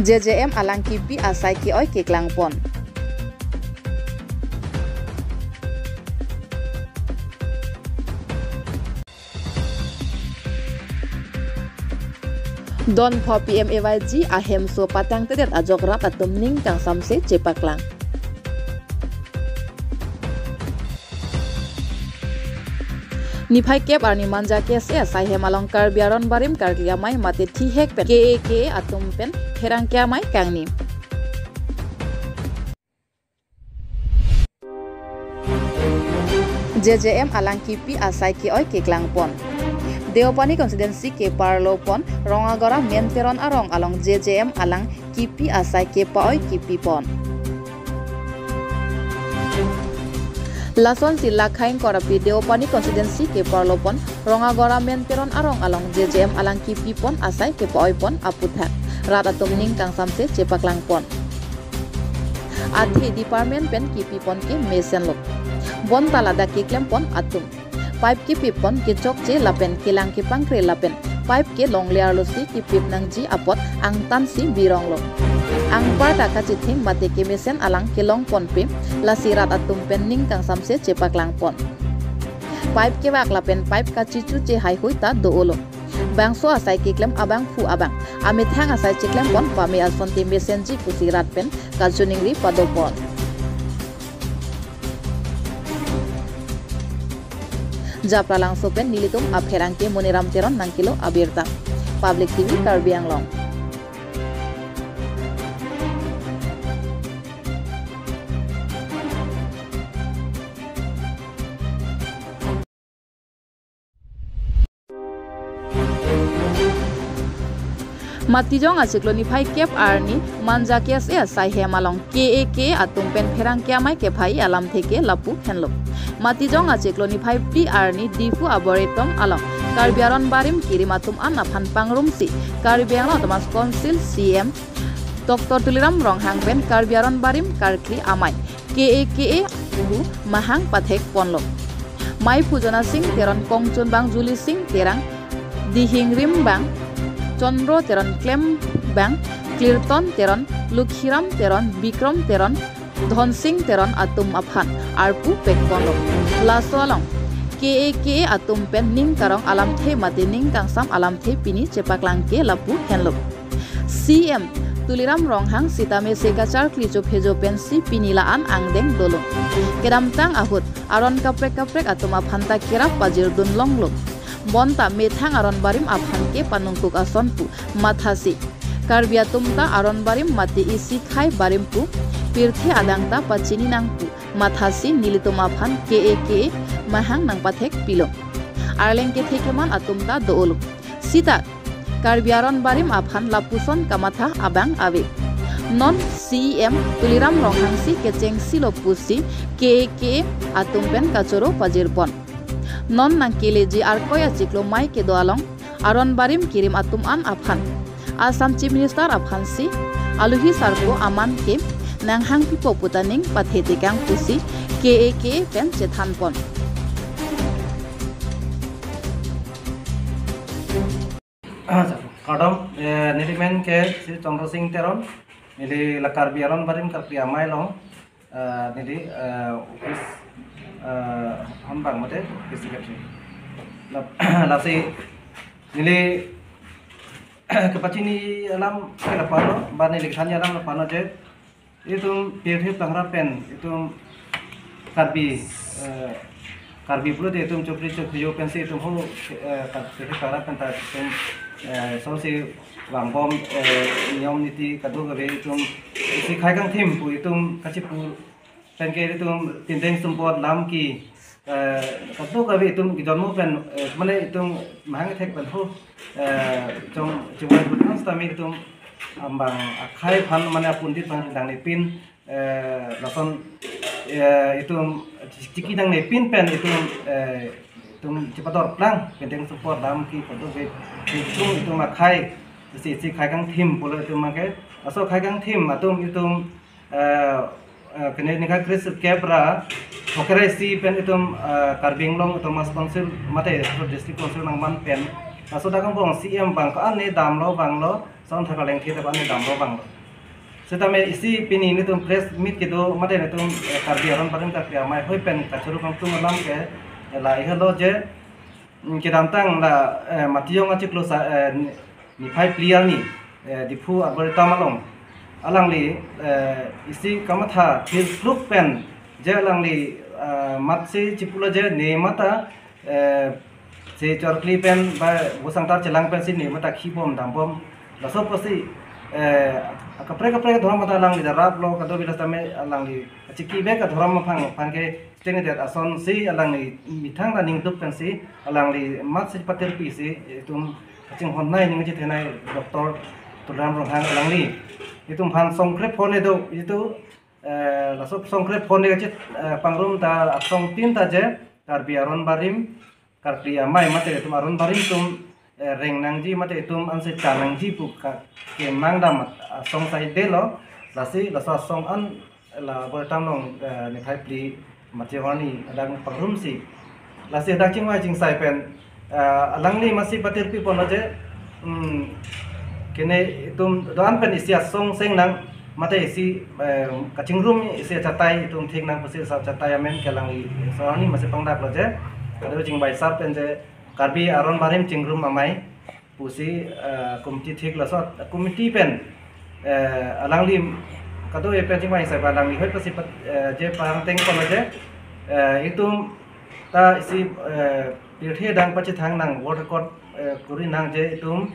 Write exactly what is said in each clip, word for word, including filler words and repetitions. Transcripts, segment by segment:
J J M alang kipi asai ke-oi keklangpon. Donpho P M A Y G ahemso patangtedet ajok rat atum ning kangsamse chepaklang. Niphai kep arni Manja K S A asai hem along Karbi Aron Barim Karkli Amei mate thihek pen K A K A atum pen pherangke amei kangni. J J M alang kipi asai ke-oi keklangpon. Deopani constituency keparlopon Rongagora Menteron arong along J J M alang kipi asai kepa-oi kipipon. Lasonsi lakhaing korapi Deopani constituency keparlopon Rongagora Menteron arong along J J M alang kipipon asai kepa-oipon aputhak rat atum ning kangsamse chepaklangpon. Athe department pen kipipon ke mesenlo. Bonta ladak keklempon atum pipe kipipon kechokche lapen kelang kepangkre lapen pipe ke longle arlosi kipip nangji apot angtansi bironglo. Anparta kachithing mate kemesen alang kelongponpe, lasi rat atum pen ning kangsamse chepaklangpon. Pipe kevak lapen pipe kachichuche haihui ta do-olo. Bangso asai keklem abangphu abang amethang asai cheklempon pame asonte mesenji pusi rat pen kachiningri padopon. Japralangso pen nelitum apherangke Moniram Teron nangkelo abirta. Public T V Karbi Anglong. Matijong achiklo niphai kep arni Manja K S A asai hem along K A K A atum pen pherangke amei kephai alamthe ke lapu henlo. Matijong achiklo niphai phli arni Diphu Arboretum along Karbi Aron Barim kirim atum an aphan pangrumsi Karbi Anglong Autonomous Council C M Doctor Tuliram Ronghang pen Karbi Aron Barim Karkli Amei K A K A pu mahang pathekponlo. Meiphu Jona Sing Teron, kongchunbang Juli Sing Terang, dihingrimbang Chandra Teron, klembang Klirton Teron, Lukhiram Teron, Bikrom Teron, Dhonsing Teron atum aphan arpu pekponlo. Laso along K A K A atum pen ning karong alamthe mate ning kangsam alamthe pini chepaklang ke lapu henlo. C M Tuliram Ronghang sitame se kacharkli chophejo pensi pini la-an angdeng dolo. Kedamtang ahut aron kaprek kaprek atum aphan ta kerap pajirdun longlo. Bonta methang aron barim aphan ke panungkuk ason pu mathasi Karbi atum ta aron barim mate isi khai barim pu pirthe adang ta pachini nang pu mathasi nelitum aphan K A K A mahang nangpathekpilo. Arleng kethe keman atum ta do-olo. Sita Karbi aron barim aphan lapuson kamatha abang ave. Non C M Tuliram Ronghang si kechengsilo pusi K A K A atum pen kachoro pajirpon. Non nangkeleji Arkoi achiklo mei kedo along aron barim kirim atum an aphan Assam Chief Minister aphansi aluhi sarpo aman ke nanghangpipo puta ning pathetekang pusi K A K A pen chethanpon. Kardom, eh, neli men ke Sri Chandra Singh Teron, neli la Karbi Aron Barim Karkli Amei along, eh, neli, eh, office, eh, hambang mate office secretary. La, lasi neli kepachini alam ke lapulo, ba neli kethanji alam lapulo je, itum pirthe pangrat pen, itum Karbi, eh, Karbi pulote itum chopri chopri yo pensi itum ho, eh, Kar-, pirthe pangrat pen ta itum, eh, sonsi vangbom, eh, niyom niti kadokave itum isi khai kangthim pu itum kachipu pen ke itum pindeng sumpot lam ki, eh, kadokave itum kijonmo pen, eh, mane itum mahang thek pen ho, eh, chong chong pu tang sitame itum ambang akhai aphan mane apundit aphan nangnepin, eh, lason, eh, itum chiki nangnepin pen itum, eh, itum chipador plang pindeng sumpot lam ki kadokave itum itum akhai si si khai kangthim pulo itum make aso khai kangthim atum itum, eh, eh, kene ningkan kris kep ra Hokerai si pen itum, eh, Karbi Anglong Autonomous Council mate District Council nangman pen Laso dak angbong C M abang ko-an ne damlo vanglo, son thakar lengthi ta ko-an ne damlo vanglo. Setame isi pini netum press meet kedo mate netum, eh, Karbi Aron Barim Karkli Amei ahoi pen kachoro kangtung alam ke, eh, lahelo je, mm, kedamtang la, eh, Matijong achiklo sa, eh, ni-, niphai phli arni, eh, Diphu Arboretum along alangli, eh, isi kamatha thirkluk pen je alangli, eh, matsi chipulo je ne mata, eh, si chorkli pen ba bosang tar chelang pensi ne mata khibom dambom. Laso pusi, eh, kaprek kaprek dhorom mata alangli daraplo, kadokave setame alangli achiki bek ka dhorom aphan aphan ke stengdet asonsi alangli methang ta ningduk pensi alangli matsi patirpi si itum kachinghon nai ning chethenei Doctor Tuliram Ronghang alangli itum aphan songkre phone do itu, eh, laso songkre phone kachit, eh, pangrum ta asong tin ta je Karbi Aron Barim Karkli Amei mate itum Aron Barim atum, eh, reng nangji mate itum ansi cha nangji pu ka kemang dam asong saidelo. Lasi laso asong an la Arboretum along, eh, niphai phli Matijong arni adang pangrumsi. Lasi dak chingvai chingsai pen, eh, alangli matsi patirpi ponlo je, mm, kene itum do-an pen isi asong seng nang mate isi, eh, kachingrum isi achatai itum thik nang pusi sa achatai amen ke alangli so arni matsi pangdaklo je. Kado chingvai sar pen je Karbi Aron Barim Chingrum Amei pusi, eh, committee thik laso committee pen, eh, alangli kado e pen chingvai sai ba alangli ahoi pusi pat, eh, je parang teng ponlo je, eh, itum ta isi, eh, pirthe adang pachethang nang world record, eh, kuri nang je itum,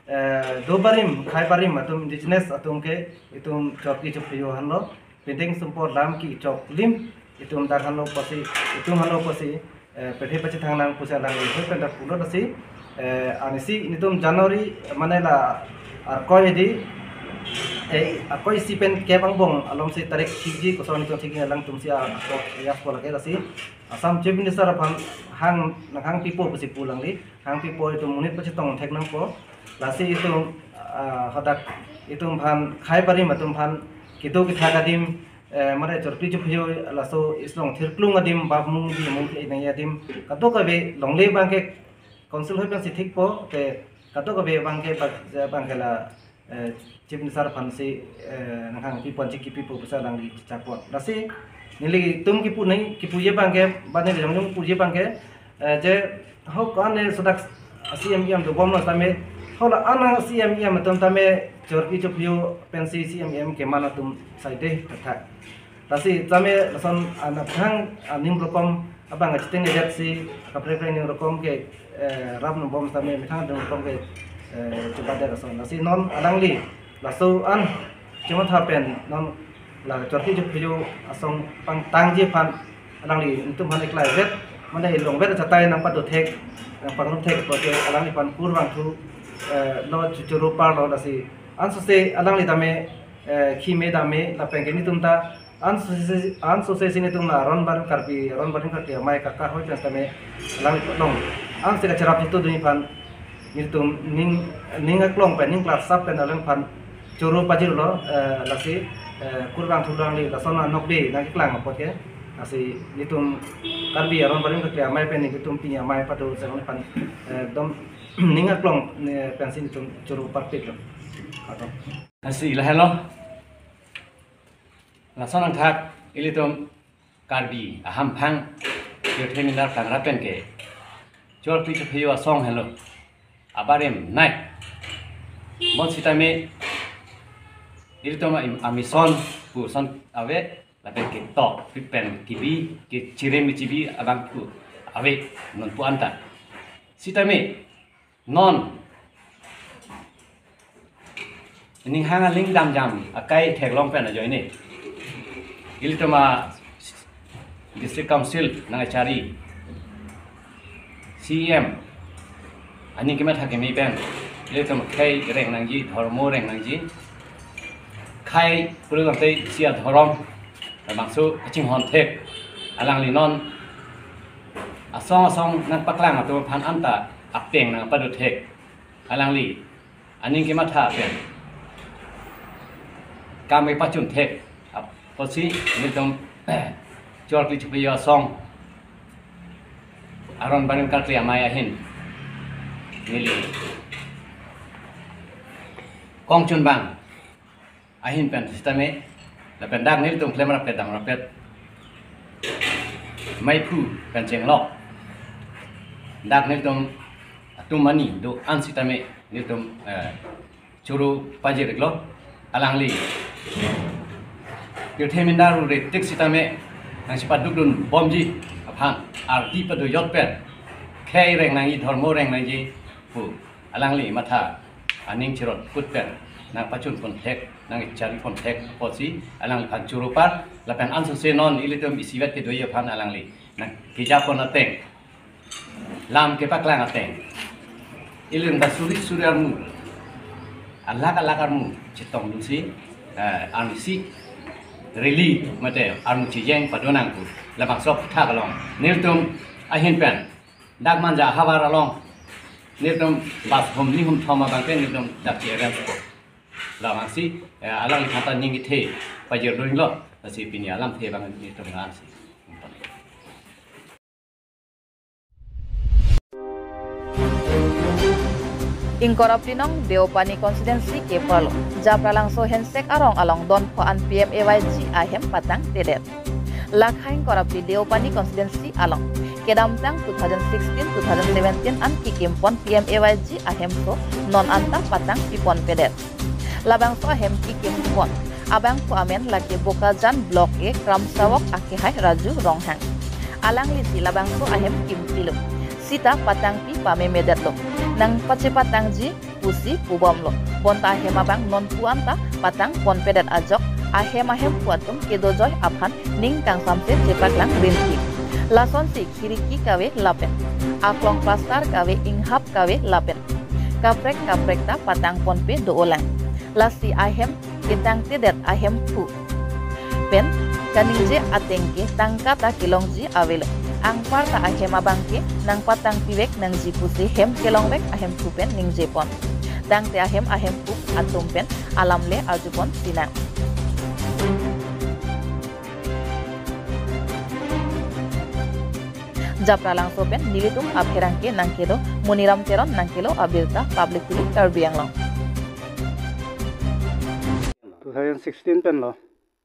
eh, do barim, khai barim atum indigenous atum ke itum chorkli chophiyo hanlo, pindeng sumpot lam kechok lim, itum dak hanlo pusi, itum hanlo pusi, eh, pirthe pachethang nang pusi alangli ahoi pen dak pulo lasi, eh, anisi netum January mane la Arkoi edi, eh, Arkoi isi pen kep angbong alomsi tarik thikji koson netum thikji alangtum si a, ko, ya ko lake lasi Assam Chief Minister aphan hang nanghang pipo pusi pu alangli, hang pipo itum monit pachetong thek nangpo. Lasi itum, ah, hadak itum aphan khai barim atum aphan kedo kethak adim, eh, mane chorkli chophiyo laso islong thirklung adim bap mung di mung ke nang adim kadokave longle abang ke council ahoi pensi thikpo te kadokave abang ke bak, abang ke la, eh, Chief Minister aphansi, eh, nanghang piponji kipipo pusi alangli chakpon. Lasi nelitum kipu nai kipuji abang ke, ba neli jongjong puji abang ke, eh, je ho ko-an ne sodak C M E M dobomlo tame, ho la-an C M E M atum tame chorkli chophiyo pensi C M E M keman atum saide thaktha. Lasi tame lason an aphrang aning rokom abang achiteng edet si kaprek prek ning rokom ke, eh, rap nungbom tame methang ning rokom ke, eh, chubadet lason. Lasi non alangli laso an chimatha pen non la chorkli chophiyo asong pangtangji aphan alangli netum aphan eklai vet mane ilong vet achatai nangpado thek, nangpangrum thek pulote alangliphan kurvangthu, eh, lo chuchuru parlo lasi ansose alangli tame, eh, khime dame lapen ke netum ta ansose, ansose si netum la Aron Barim Karbi, Aron Barim Karbi Amei kaka ahoi pen tame alangli along ansi kacherap chitu dun aphan netum ning, ning aklong pen ning klar sap pen alangliphan choro pajirlo, eh, lasi, eh, kurvangthu alangli lason anokbe nangkeklang apot ke. Lasi netum Karbi Aron Barim Karbi Amei pen netum pini amei pado seng aphan, eh, dom ning aklong ne pensi netum choro parpiklo. Ato. Lasi lahelo. Lason angthak ilitum Karbi ahamphang pirthe mindar kangra pen ke chorkli chophiyo asong helo. Abarim nai. Bonsitame ilitum am-, amison puson ave lapen ketok pen kebi kechirim kechibi abang pu ave nonpu anta. Sitame non ning hang aling damjam akai theklong pen ajoine ilitum a District Council nangkachari C E M aning kematha keme pen ilitum khei reng nangji, dhormo reng nangji. Khei pulotangte isi adhorom labangso kachinghon thek alangli non asong asong nangpaklang atum aphan anta apeng nangpado thek alangli aning kematha pen kam kepachun thek apotsi netum chorkli chophiyo asong Aron Barim Karkli Amei ahin neli kongchunbang ahin pen sitame, lapen dak nelitum klemrap kedam rapet maiphu pen chenglok, dak nelitum atum mani do-an sitame nelitum, eh, choro pajir-iklo. Alangli pirthe minda ru retik sitame nangchepadukdun bomji aphan ardi pado jot pen khei reng nangji, dhormo reng nangji pu alangli matha aning cherot kut pen nangpachun pon thek, nangchari pon thek apotsi alangliphan choro par, lapen ansose non ilitum isivet kedoji aphan alangli nangkeja pon ateng, lam kepaklang ateng, ilitum ta suri suri armu, alak alak armu chetongdunsi, eh, arnisi rally mate armu chejeng padonang pu labangso aputhak along nelitum ahin pen dak Manja ahavar along nelitum bus hum ni hum thom abang ke nelitum dak che-arrange po. Labangsi, eh, alangliphan ta ning kethe pajir-iklo, lasi pini alamthe abang nelitum ngansi. Ingkoi ra phli nong Deopani constituency keparlo Japralangso Hensek arong along don pho an P M A Y G ahem patangtedet. Lakha ingkoi ra phli Deopani constituency along kedamtang two thousand sixteen two thousand seventeen an kekim pon P M A Y G ahemso non anta patangpi ponpedet. Labangso ahem kekim pon abangphu amen lake Bokajan Block A Kramsawok akehai Raju Ronghang. Alanglisi labangso ahem kimpilo. Sita patangpi pamemedetlo. Nangpachepatangji pusi pubomlo. Bonta ahem abang non pu anta patang ponpedet ajok ahem ahemphu atum kedojoi aphan ning kangsamse chepaklang rinti. Lasonsi khiriki kave lapen aklong plaster kave, inghap kave lapen kaprek kaprek ta patang ponpe do-olang. Lasi ahem ketangtedet ahemphu pen kaningje ateng ke tangka ta kelongji avelo. Anparta ahem abang ke nangpatangpivek nangji pusi hem kelongvek ahemphu pen ningje pon. Tangte ahem ahemphu atum pen alam le arju pon sinang. Japralangso pen nelitum apherangke nangkedo Moniram Teron nangkelo abirta, Public T V Karbi Anglong. Two thousand sixteen pen lo.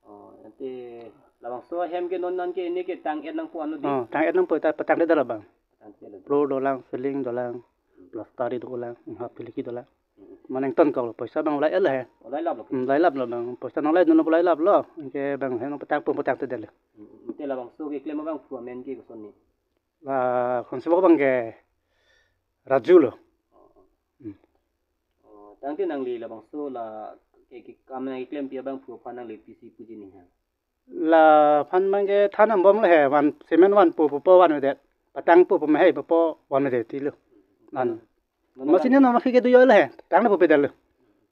Oh, ante labangso ahem ke non non ke ini ke tang-et nangpo anu di. Oh, tang-et nangpo ta patangtedet labang. Patangtedet. Floor dolang, ceiling dolang, plaster dolang, inghap khiriki dolang. Mane ingtonkoklo, poisa abang ulai-et lo he. Ulai laplo. Hmm, ulai laplo abang. Poisa nang laidunlo, ulai laplo. Anke abang he nangpatang pon patangtedetlo. Hmm, ante labangso keklem abangphu amen ke koson ni? La Kramsawok abang ke Raju lo. Oh. Hmm. Oh, tangte nangli labangso la ke, ke kam nangkeklempi abangphu aphan nangli pisi puji ning ha? Laphan abang ke than angbomlo he, van cement vanpo pupo vanvedet. Patangpo pu ma he pupo vanvedet tilo. An. Mane masi ne nang masi kedojoilo he, tanglo pu pedetlo.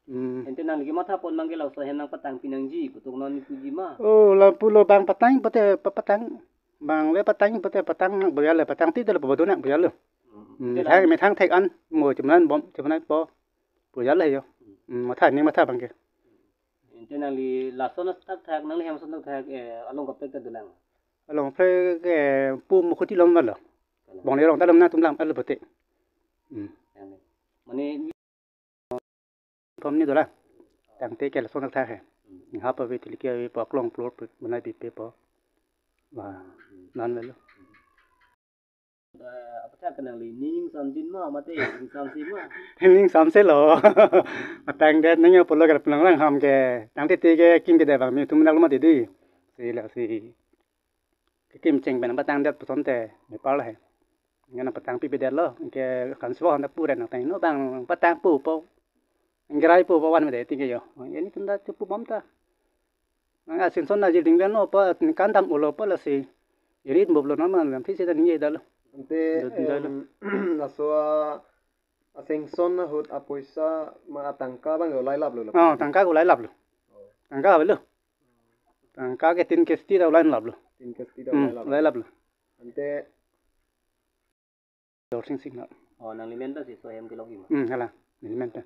Hmm. Ante nangli kematha pon abang ke laso ahem nangpatangpi nangji putok non puji ma? Oh, lapulo abang patang pote pa-, patang. Abang le patang pote patang nang boyal le, patangtedetlo pu bodo nang boyal lo. Hmm. Hmm, ante methang, lang- methang thek an mo chemnang bom, chemnangpo boyal le yo. Hmm, matha ning matha abang ke. Ante nangli lason thakthak, nangli hem ason thakthak, eh, along kaprek ta dolang? Along kaprek, eh, pu Mukhuti along malo. Kalang. Bongle rong ta along nangtum lang alo pote. Hmm. Yang ni. Mane thom ni dolang. Tangte ke lason thakthak he. Hmm. Inghap ave, khiriki ave, po aklong floor pe, banai pipe po. Wah, hmm, non lo. Eh, aphuthak ke nangli ning ingsamjin ma mate ingsamse ma? Ning ingsamselo. Patangdet nangji pulo ke pulang lang ham ke. Tangte te ke kimkedet abang me tum nang lo mati di. Si lasi kekim cheng pen patangdet pu asonte me parlo he. Nang patangpipedetlo. Ke Kramsawok anta pure nangtangno abang patangpo pu. Ingrai po pu vanvedet tingke yo. Ini tunda chupu bom ta. Nang asingson na jilding dan opa kan dam ulo pa lasi. Irit boblo nama lam phisi dan ye dalo. Ante, dot dalo. Em, laso a, asingson ahut apoisa ma atangka abang ulai laplo lo. Oh, tangka ulai laplo. Oh. Tangka avelo. Tangka ke tin kisti ta ulai laplo. Tin kisti ta, hmm, ulai laplo. Ulai laplo. Ante Dor Sing Sing lo. Oh, nangli men ta si laso ahem kelongji ma? Hmm, hala. Neli men ta.